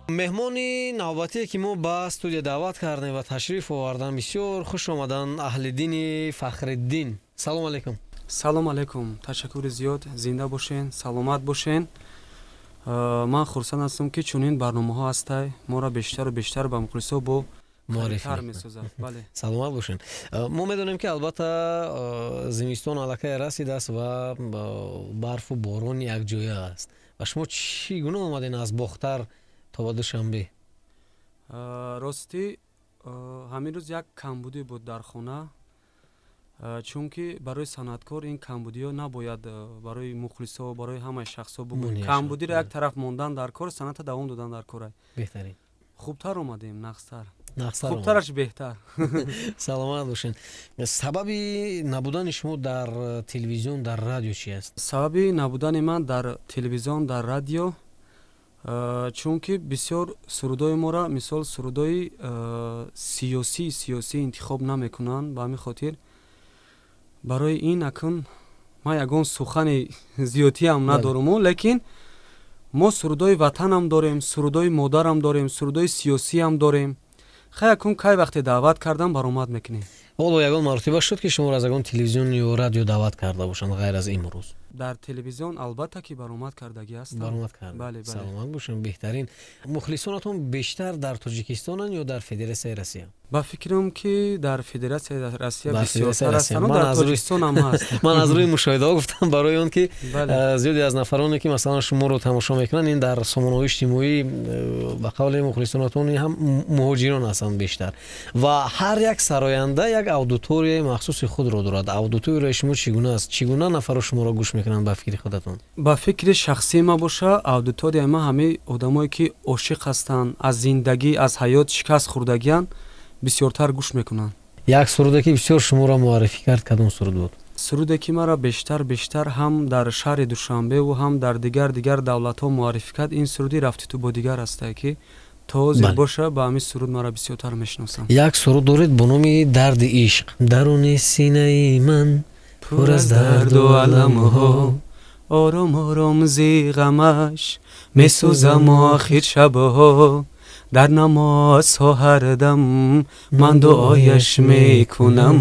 Меҳмони навбатие, ки мо ба студия даъват кардем ва ташриф овардан, бисёр хуш омадан, Аҳлиддини Фахриддин. Салом алейкум. Салом алейкум, ташаккури зиёд, зинда бошен, саломат бошен. Ман хурсанд ҳастам, ки чунин барномаҳо ҳастай, моро бештару бештар ба мухлисо бо муаррифӣ месозад, бале. Саломат бошен. Мо медонем, ки албатта зимистон аллакай расидааст ва барфу борон якҷоя аст. Ва шумо чӣ гуна омаден аз Бохтар то ба Душанбе? Ростӣ, ҳамин рӯз як камбудӣ буд дар хона, чунки барои санъаткор ин камбудиҳо набояд барои мухлисо, барои ҳамаи шахсҳо бугӯем. Камбудиро як тараф мондан дар кор, санъата давом додан дар кора. Беҳтарин. Хубтар омадем, нағзтар, хубтараш беҳтар. Саломат бошед. Сабаби набудани шумо дар телевизион, дар радио чи аст? Сабаби набудани ман дар телевизион, дар радио, чунки бисёр сурудои моро, мисол, сурудои сиёсӣ интихоб намекунанд. Ба ҳамин хотир барои ин акун ман ягон сухани зиёдтиам надоруму, лекин мо сурудои ватанам дорем, сурудои модарам дорем, сурудои сиёсиам дорем. Хай, акун кай вақте даъват кардам, баромад мекунем. Ҳоло ягон маротиба шуд, ки шуморо аз ягон телевизион ё радио даъват карда бошанд, ғайр аз имрӯз? Дар телевизион албатта ки баромад кардагӣ ҳастам. Баромад карда. Бале. Саломат бошем, беҳтарин. Мухлисонатон бештар дар Тоҷикистонанд ё дар Федератсияи Россия? Ба фикрам, ки дар Федератсияи Россия бисёртар ҳастанд, дар Тоҷикистон ҳам ҳаст. Ман аз рӯи мушоҳидаҳо гуфтам, барои он ки зиёде аз нафароне, ки масалан шуморо тамошо мекунанд, ин дар сомонаҳои иҷтимоӣ, ба қавли мухлисонатон, ҳам муҳоҷирон ҳастанд бештар. Ва ҳар як сароянда як аудиторияи махсуси худро дорад. Аудиторияи шумо чӣ гуна аст? Чӣ гуна нафарро шуморо гӯш мекунанд, ба фикри худатон? Ба фикри шахсии ман боша, аудиторияи ман ҳамаи одамое, ки ошиқ ҳастанд, аз зиндагӣ, аз ҳаёт шикаст хӯрдагианд, бисёртар гӯш мекунанд. Як суруде, ки бисёр шуморо муаррифӣ кард, кадом суруд буд? Суруде, ки маро бештар ҳам дар шаҳри душанбеву ҳам дар дигар давлатҳо муаррифӣ кард, ин суруди «Рафти ту бо дигар» ҳастае, ки то ҳозир боша, ба ҳамин суруд маро бисёртар мешиносанд. Як суруд доред бо номи «Дарди ишқ». Даруни синаи ман пур аз дарду аламҳо, ором ором зи ғамаш месӯзаму охир шабҳо дар намозҳо ҳардам ман дуояш мекунам: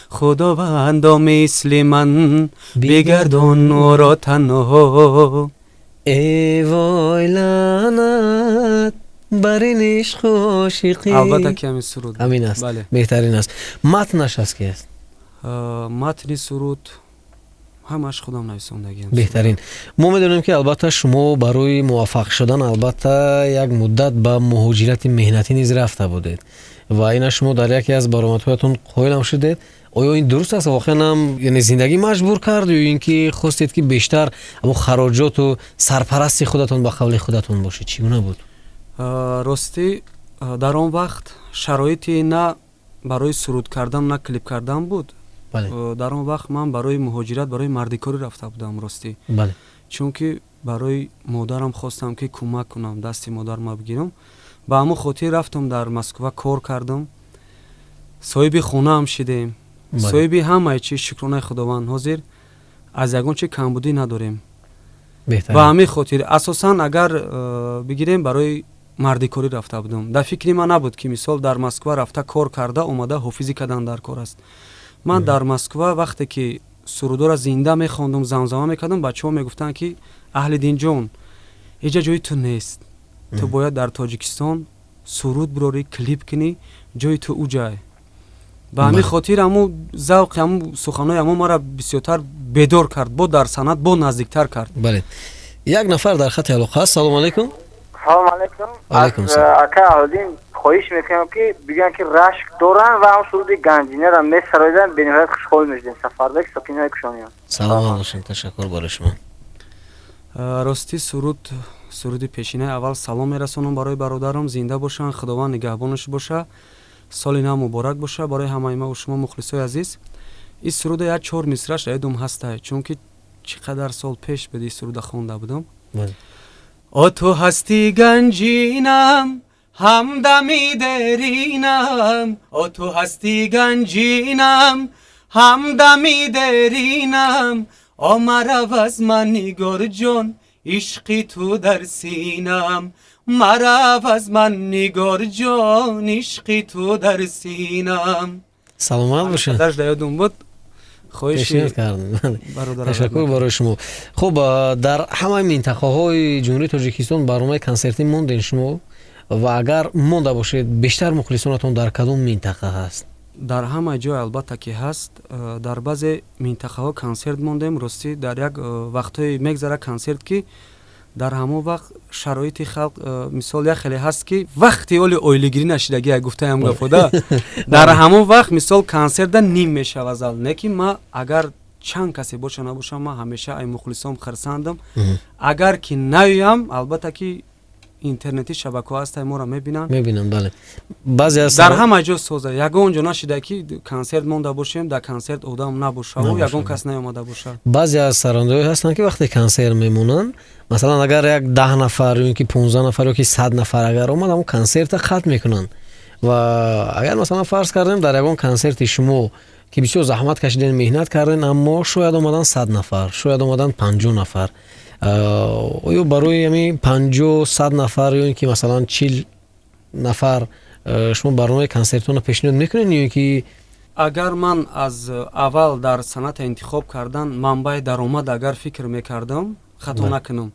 Худовандо, мисли ман бигардон ӯро танҳо. Э вой, лаънат бар ин ишқу ошиқӣ. Албатта ки ҳамин суруд. Ҳамин аст, беҳтарин аст. Матнаш аз ки аст? Матни суруд ҳамааш худам нависондагиам. Беҳтарин. Мо медонем, ки албатта шумо барои муваффақ шудан албатта як муддат ба муҳоҷирати меҳнатӣ низ рафта будед ва ина шумо дар яке аз баромадҳоятон қоилам шудед. Оё ин дуруст аст? Воқеан ҳам, яъне зиндагӣ маҷбур кард ё ин ки хостед, ки бештар амо хароҷоту сарпарасти худатон, ба қавли худатон, бошед? Чӣ гуна буд? Ростӣ, дар он вақт шароити на барои суруд кардан, на клип кардан буд. Дар он вақт ман барои муҳоҷират, барои мардикорӣ рафта будам, ростӣ, чунки барои модарам хостам, ки кӯмак кунам, дасти модарма бигирам. Ба ҳамон хотир рафтам, дар Москва кор кардам, соҳиби хонаам шидем, соҳиби ҳамаи чиз. Шукронаи Худованд, ҳозир аз ягон чи камбудӣ надорем. Ба ҳамин хотир асосан, агар бигирем, барои мардикорӣ рафта будам. Дар фикри ман набуд, ки мисол дар Москва рафта, кор карда омада, ҳофизӣ кардан дар кор аст. Ман дар Москва вақте ки сурудоро зинда мехондум, замзама мекардам, бачаҳо мегуфтанд, ки Аҳлиддинҷон, иҷа ҷои ту нест, ту бояд дар Тоҷикистон суруд бирорӣ, клип кунӣ, ҷои ту уҷай. Ба ҳамин хотир ҳамун завқи, ҳамун суханҳои ҳамон маро бисёртар бедор кард, бо дар санъат бо наздиктар кард. Бале, як нафар дар хати алоқа аст. Салому алайкум. Салому алайкум. Алайкум салом. Ака Аҳлиддин хоҳиш мекунам, ки бигӯянд, ки «Рашк доранд» ва ҳам суруди «Ганҷинаро» месароиданд, бениҳоят хушҳол мешудем. Сафарбек, сокинои Кушониён. Саломат бошед, ташаккур барои шумо. Ростӣ, суруди пешинаи, аввал салом мерасонам барои бародарам, зинда бошанд, Худованд нигаҳбонаш боша. Соли нав муборак боша барои ҳамаи маву шумо, мухлисои азиз. Ин суруда як чор мисраш ёдум ҳастай, чунки чӣ қадар сол пеш буд, ин суруда хонда будам. О, ту ҳастӣ ганҷинам, ҳамдами деринам, о, ту ҳастӣ ганҷинам, ҳамдами деринам, о, марав аз ман, нигорҷон, ишқи ту дар синам. Марав аз ман, Нигор ҷон, ишқи ту дар синам. Саломат бошед. Дарш да ёдум буд. Хоҳиши ташаккур барои шумо. Хуб, дар ҳамаи минтақаҳои Ҷумҳурии Тоҷикистон барномаи консертӣ мондем шумо ва агар монда бошед, бештар мухлисонатон дар кадом минтақа ҳаст? Дар ҳама ҷой албатта ки ҳаст. Дар баъзе минтақаҳо консерт мондем. Ростӣ, дар як вақтҳое мегзара консерт, ки дар ҳамон вақт шароити халқ, мисол, як хеле ҳаст, ки вақти оли оилигирӣ нашидагӣ, гуфтаям гафода, дар ҳамон вақт, мисол, консертда ним мешава зал. Не ки ма агар чанд касе боша набошам, ман ҳамеша ай мухлисон хирсандам. Агар ки наёям, албатта ки интернетӣ шабакаҳо ҳастай, моро мебинанд. Мебинанд, бале. Баъзе аз Дар ҳама ҷо соза, ягон ҷо нашида, ки консерт монда бошем, дар консерт одам набошаву ягон кас наёмада бошад. Баъзе аз сарандаҳое ҳастанд, ки вақте консерт мемонанд, масалан, агар як 10 нафар ё ин ки 15 нафар ё ки 100 нафар агар омад, ҳамон консерта қатъ мекунанд. Ва агар, масалан, фарз кардем, дар ягон консерти шумо, ки бисёр заҳмат кашиден, меҳнат карден, аммо шояд омадан 100 нафар, шояд омадан 50 нафар, оё барои ҳамин 50, 100 нафар ё ин ки, масалан, 40 нафар шумо барномаи консертона пешниҳод мекунед ё ин ки? Агар ман аз аввал дар санъата интихоб кардан манбаи даромад агар фикр мекардам, хато накунам,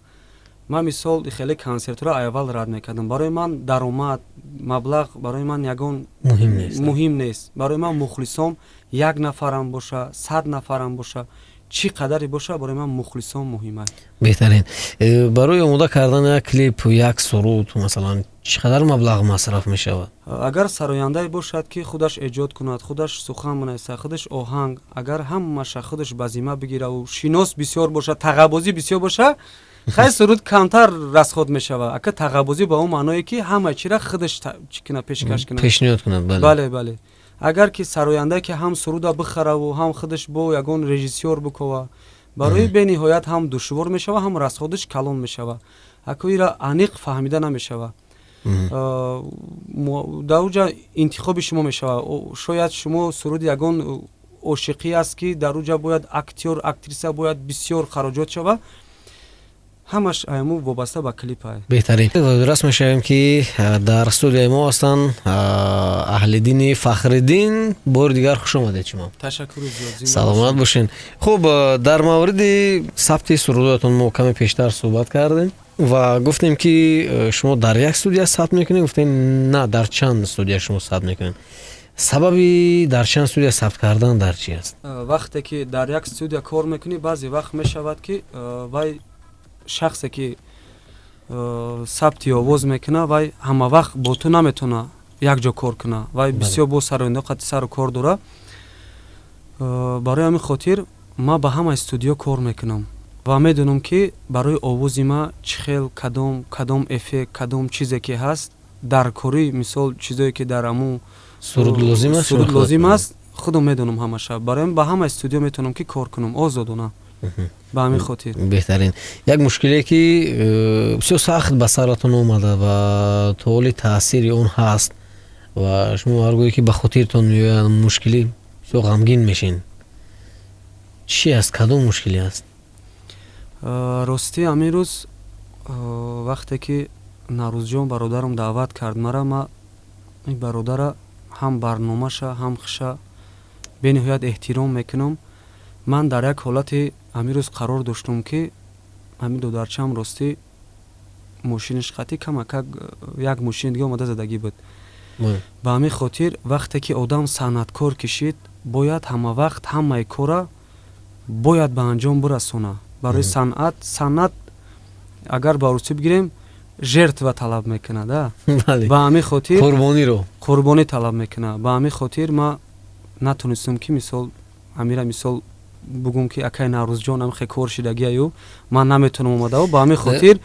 ман, мисол, хеле консертҳоро аввал рад мекардам. Барои ман даромад, маблағ барои ман ягон муҳим нест. Барои ман мухлисон, як нафарам боша, 100 нафарам боша, чӣ қадаре боша, барои ман мухлисон муҳим аст. Беҳтарин. Барои омода кардани як клип, як суруд, масалан, чӣ қадар маблағ масраф мешавад? Агар сарояндае бошад, ки худаш эҷод кунад, худаш сухан бинависад, худаш оҳанг, агар ҳамаша худаш ба зимма бигираву шинос бисёр бошад, тағабозӣ бисёр боша, хай, суруд камтар расход мешавад. Ака тағабозӣ ба он маъное, ки ҳама чира худаш чӣ кунад, пешкаш кунад. Пешниҳод кунад, бале. Бале. Агар ки сарояндае, ки ҳам суруда бихараву ҳам худаш бо ягон режиссёр бикова, барои бениҳоят ҳам душвор мешавад, ҳам расходаш калон мешавад. Ако ира аниқ фаҳмида намешавад. Дар уҷа интихоби шумо мешавад. Шояд шумо суруди ягон ошиқӣ аст, ки дар уҷа бояд актёр, актриса бояд бисёр хароҷот шавад. Ҳамаш айму вобаста ба клипа. Беҳтарин. Раст мешавем, ки дар студияи мо ҳастанд Аҳлиддини Фахриддин. Бори дигар хуш омадед шумо. Ташаккури зиёд. Саломат бошед. Хуб, дар мавриди сабти сурудотон мо каме пештар суҳбат кардем ва гуфтем, ки шумо дар як студия сабт мекунед. Гуфтем, на, дар чанд студия шумо сабт мекунед. Сабаби дар чанд студия сабт кардан дар чи аст? Вақте ки дар як студия кор мекунӣ, баъзе вақт мешавад, ки вай шахсе, ки сабти овоз мекунад, вай ҳама вақт бо ту наметавона якҷо кор кунад. Вай бисёр бо сарояндаҳо қати сару кор дорад. Барои ҳамин хотир ман ба ҳамаи студиё кор мекунам ва медонам, ки барои овози ман чӣ хел, кадом кадом эффект, кадом чизе ки ҳаст дар корӣ, мисол, чизое ки дар ҳамун суруд лозим аст. Суруд лозим аст, худам медонам ҳамаша. Барои ба ҳамаи студиё метавонам, ки кор кунам озодона, ба ҳамин хотир. Беҳтарин. Як мушкиле, ки бисёр сахт ба саратон омада ва то ҳоли таъсири он ҳаст ва шумо ҳар гоҳе ки ба хотиртон меояд мушкилӣ, бисёр ғамгин мешин, чӣ аст? Кадом мушкилӣ аст? Ростӣ, ҳамин рӯз, вақте ки Наврӯзҷон бародарам даъват кард мара, ма ин бародара ҳам барномаша, ҳам хиша бениҳоят эҳтиром мекунам. Ман дар як ҳолати ҳамин рӯз қарор доштум, ки ҳамин додарчаам, ростӣ, мошиниш қатӣ камакак як мошини дига омада задагӣ буд. Ба ҳамин хотир, вақте ки одам санъаткор кишид, бояд ҳама вақт ҳамаи кора бояд ба анҷом бирасона. Барои санъат, санъат агар ба русӣ бигирем, жертва талаб мекунад. Ба ҳамин хотир қурбониро. Қурбонӣ талаб мекунад. Ба ҳамин хотир ман натонистам, ки, мисол, ҳамира, мисол, бугум, ки акай Наврӯзҷон, ҳамихе кор шидагиаю ман наметавонам омадаву ба ҳамин хотир.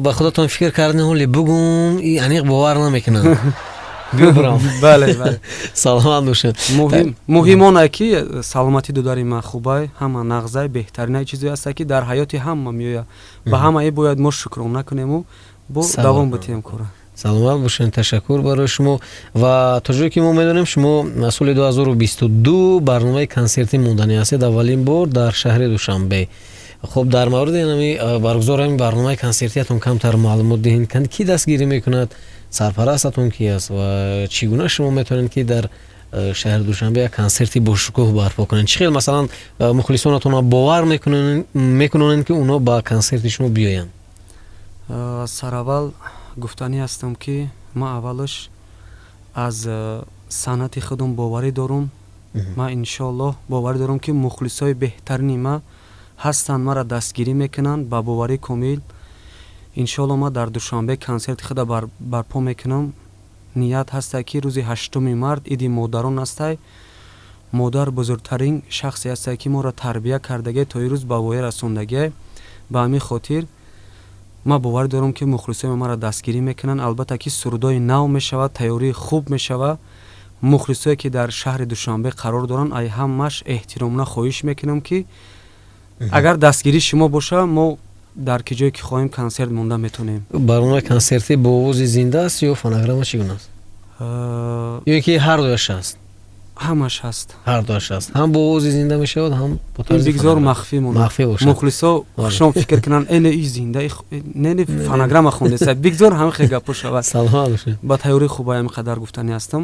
Ба худатон фикр кардем, ҳоле бугум, и аниқ бовар намекунам, бибурам. Бале. Саломат бошед. Муҳим он ае, ки саломатӣ додари ман хубай, ҳама нағзай. Беҳтаринаи чизе ҳаста, ки дар ҳаёти ҳама меояд, ба ҳамаи бояд мо шукрона кунему бо давом битиҳем кора. Саломат бошед, ташаккур барои шумо. Ва то ҷое ки мо медонем, шумо соли 2022 барномаи консертӣ монданӣ ҳастед, аввалин бор дар шаҳри Душанбе. Хуб, дар мавриди ҳами баргузор ҳамин барномаи консертиятон камтар маълумот диҳед. Кӣ дастгирӣ мекунад, сарпарастатон ки аст ва чӣ гуна шумо метавонед, ки дар шаҳри Душанбе як консерти бошукӯҳ барпо кунед? Чӣ хел, масалан, мухлисонатонро бовар мекунонед, ки онҳо ба консерти шумо биёянд? Сараввал гуфтанӣ ҳастам, ки ман аввалаш аз санъати худам боварӣ дорум. Ман, иншоаллоҳ, боварӣ дорам, ки мухлисои беҳтарини ман ҳастанд, маро дастгирӣ мекунанд ба боварии комил. Иншоаллоҳ, ман дар Душанбе консерти худа барпо мекунам. Ният ҳастай, ки рӯзи 8 март, иди модарон ҳастай. Модар бузургтарин шахсе ҳастай, ки моро тарбия кардагиай, то ирӯз ба воя расондагиай. Ба ҳамин хотир ман боварӣ дорам, ки мухлисои маро дастгирӣ мекунанд. Албатта, ки сурудҳои нав мешавад, тайёрии хуб мешавад. Мухлисое, ки дар шаҳри Душанбе қарор доранд, ай ҳамаш эҳтиромона хоҳиш мекунам, ки агар дастгирии шумо боша, мо дар ки ҷое ки хоҳем, консерт монда метавонем. Барномаи консертӣ бо овози зинда аст ё фонограмма, чӣ гуна аст, ё ин ки ҳар дуяш аст? Ҳамаш ҳаст. Ҳар дуяш ҳаст, ҳам бо овози зинда мешавад, ҳам бо тарзи бигзор махфӣ монад. Махфӣ бошад. Мухлисо хушон фикр кунанд, эне и зинда, нене фонограмма хондеса. Бигзор ҳамин хел гапҳо шавад. Саломат бошед. Ба тайёрии хуб ҳамин қадар гуфтанӣ ҳастам.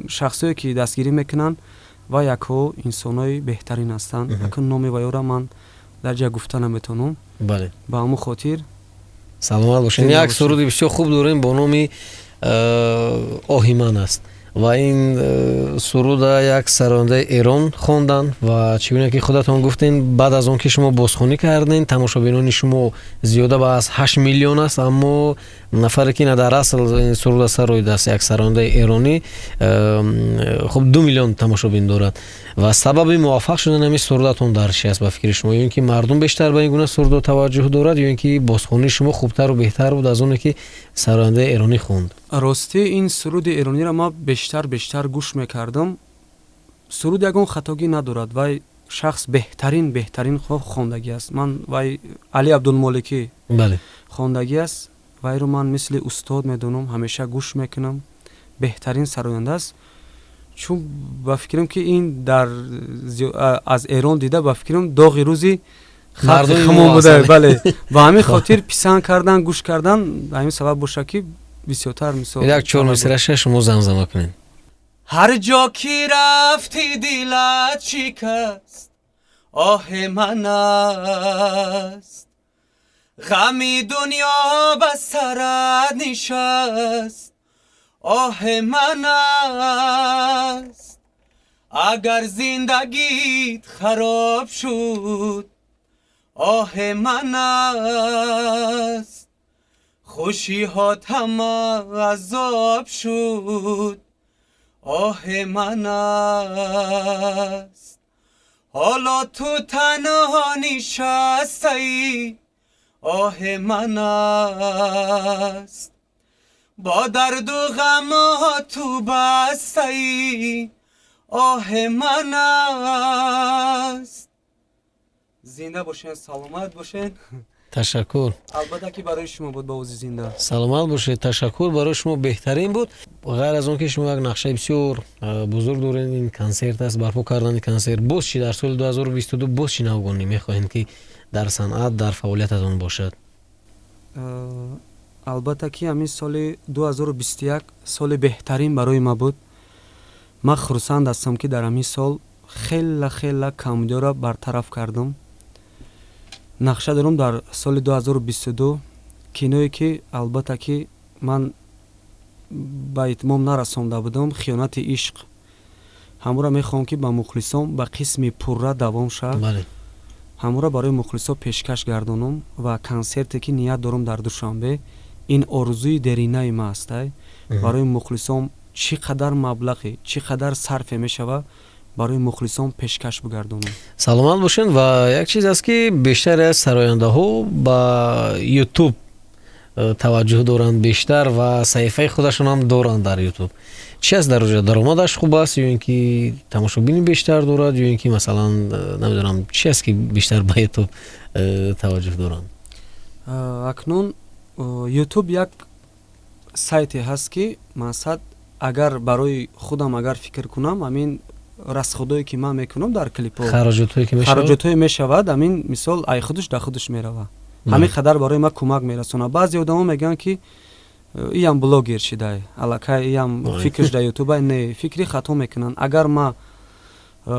Шахсое, ки дастгирӣ мекунанд, ва якҳо инсонои беҳтарин ҳастанд. Акун номи ваёра ман дар ҷа гуфта наметавонам. Ба ҳамон хотир. Саломат бошед. Як суруди бисёр хуб дорем бо номи «Оҳи ман аст» ва ин суруда як сарояндаи Эрон хонданд. Ва чӣ гуна ки худатон гуфтем, баъд аз он ки шумо бозхонӣ кардем, тамошобинони шумо зиёда ба аз 8 миллион аст. Аммо нафаре, ки на дар асл ин суруда сароидааст, як сарояндаи эронӣ, хуб, 2 миллион тамошобин дорад. Ва сабаби муваффақ шудани ҳамин сурудатон дар чи аст, ба фикри шумо? Ё ин ки мардум бештар ба ин гуна сурудо таваҷҷӯҳ дорад, ё ин ки бозхонии шумо хубтару беҳтар буд аз оне, ки сарояндаи эронӣ хонд? Ростӣ, ин суруди эрониро ман бештар гӯш мекардам. Суруд ягон хатогӣ надорад. Вай шахс беҳтарин хондагӣ аст. Ман вай Али Абдулмоликӣ хондагӣ аст. Вайро ман мисли устод медонам, ҳамеша гӯш мекунам. Беҳтарин сароянда аст. Чун ба фикрам, ки ин дар аз Эрон дида, ба фикрам, доғи рӯзи халқи буда. Бале, ба ҳамин хотир писанд кардан, гӯш кардан. Ба ҳамин сабаб боша, ки бисёртар мисол. Як чор мисраша шумо замзама кунед. Ҳар ҷо ки рафтӣ, дилат шикаст, оҳи ман аст. Ғами дунё ба сарат нишаст, оҳи ман аст. Агар зиндагит хароб шуд, оҳи ман аст. Хушиҳот ҳама азоб шуд, оҳи ман аст. Ҳоло ту танҳо нишастаӣ, оҳи ман аст. Бо дарду ғамҳо ту бастаӣ, оҳи ман аст. Зинда бошед, саломат бошед. Ташаккур. Албатта, ки барои шумо буд ба овози зинда. Саломат бошед, ташаккур барои шумо, беҳтарин буд. Ғайр аз он ки шумо як нақшаи бисёр бузург доред, ин консерт аст, барпо кардани консерт, боз чӣ дар соли 2022, боз чӣ навгонӣ мехоҳем, ки дар санъат, дар фаъолиятатон бошад? Албатта, ки ҳамин соли 2021 соли беҳтарин барои ма буд. Ман хурсанд ҳастам, ки дар ҳамин сол хела хела камбудиёро бартараф кардам. Нақша дорам дар соли 2022 киное, ки, албатта, ки ман ба итмом нарасонда будам, «Хиёнати ишқ», ҳамура мехоҳам, ки ба мухлисон ба қисми пурра давом шавад. Ҳамура барои мухлисо пешкаш гардонам. Ва консерте, ки ният дорам дар Душанбе, ин орзуи деринаи ма астай. Барои мухлисон чӣ қадар маблағе, чӣ қадар сарфе мешавад, барои мухлисон пешкаш бигардонам. Саломат бошед. Ва як чиз аст, ки бештари аз сарояндаҳо ба Ютуб таваҷҷӯҳ доранд бештар ва саҳифаи худашон ҳам доранд дар Ютуб. Чи аст дар оҷа? Даромадаш хуб аст, ё ин ки тамошобини бештар дорад, ё ин ки, масалан, намедонам, чи аст, ки бештар ба Ютуб таваҷҷӯҳ доранд? Акнун Ютуб як сайте ҳаст, ки мақсад, агар барои худам агар фикр кунам, ҳамин Расходое ки ман мекунам дар клипҳо, хароҷотҳое мешавад, ҳамин мисол ай худаш да худаш мерава. Ҳамин қадар барои ман кӯмак мерасонад. Баъзе одамо мегӯянд, ки иам блогер шидай, аллакай иам фикрш да ютуба. Не, фикри хато мекунанд. Агар ман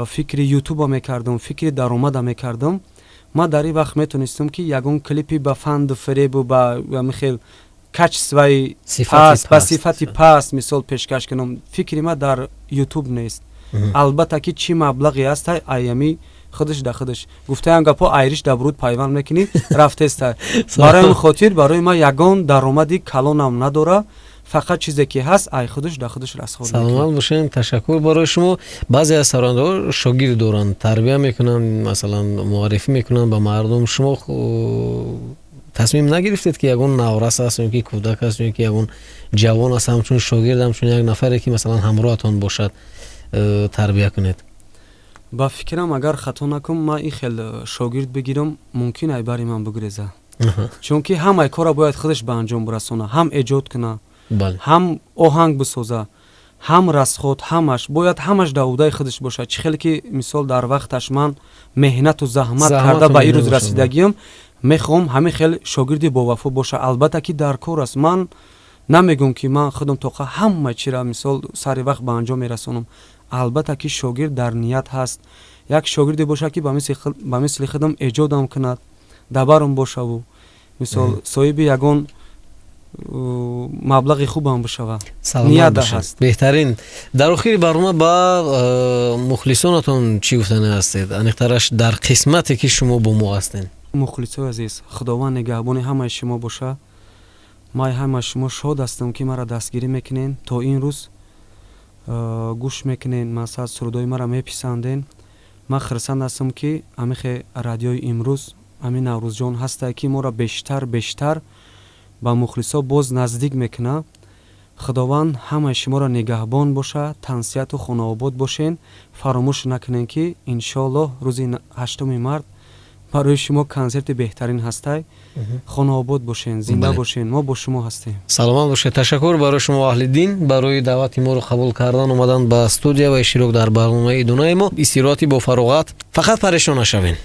фикри ютуба мекардам, фикри даромада мекардам, ман дар ин вақт метонистам, ки ягон клипи ба фанду фиребу ба хел качествои паст, ба сифати паст, мисол, пешкаш кунам. Фикри ман дар ютуб нест. Албатта, ки чӣ маблағе ҳастай, аями худаш да худаш, гуфтаям гапҳо, айриш да буруд пайванд мекунӣ, рафтеста. Барои ин хотир барои ман ягон даромади калонам надора, фақат чизе ки ҳаст, ай худаш да худаш расход. Саломат бошед, ташаккур барои шумо. Баъзе аз сарояндаҳо шогирд доранд, тарбия мекунанд, масалан, муаррифӣ мекунанд ба мардум. Шумо тасмим нагирифтед, ки ягон наврас аст ё ки кӯдак аст, ё ки ягон ҷавон аст, ҳамчун шогирд, ҳамчун як нафаре, ки масалан ҳамроҳатон бошад, тарбия кунед? Ба фикрам, агар хато накунам, ман ин хел шогирд бигирам, мумкин ай бари ман бигреза, чунки ҳамаи корро бояд худаш ба анҷом бирасона: ҳам эҷод куна, ҳам оҳанг бисоза, ҳам расход, ҳамаш бояд, ҳамаш дар ӯҳдаи худаш бошад. Чӣ хеле ки, мисол, дар вақташ ман меҳнату заҳмат карда ба ин рӯз расидагиам, мехоҳам ҳамин хел шогирди бовафо боша. Албатта, ки дар кор аст. Ман намегӯм, ки ман худам тоқа ҳама чира, мисол, сари вақт ба анҷом мерасонам. Албатта, ки шогирд дар ният ҳаст, як шогирде бошад, ки ба мисли худам эҷодам кунад, дабарам бошаву, мисол, соҳиби ягон маблағи хубам бишава. Ният ҳаст. Беҳтарин. Дар охири барнома ба мухлисонатон чӣ гуфтане ҳастед, аниқтараш дар қисмате, ки шумо бо мо ҳастед? Мухлисои азиз, Худованд нигаҳбони ҳамаи шумо боша. Ман ҳамаи шумо шод ҳастам, ки маро дастгирӣ мекунен, то ин рӯз гӯш мекунен, масалан, сурудҳои маро меписанден. Ман хурсанд ҳастам, ки ҳамихе радиои имрӯз, ҳамин Наврӯзҷон ҳастае, ки моро бештар бештар ба мухлисо боз наздик мекунад. Худованд ҳамаи шуморо нигаҳбон боша, тансиҳату хонаобод бошен. Фаромӯш накунем, ки иншоаллоҳ рӯзи 8-уми март барои шумо консерти беҳтарин ҳастай. Хонаобод бошен, зинда бошен, мо бо шумо ҳастем. Саломат бошед. Ташаккур барои шумо, Аҳлиддин, барои даъвати моро қабул кардан, омадан ба студия ва иштирок дар барномаи идонаи мо. Истироҳати бо фароғат, фақат парешон нашавен.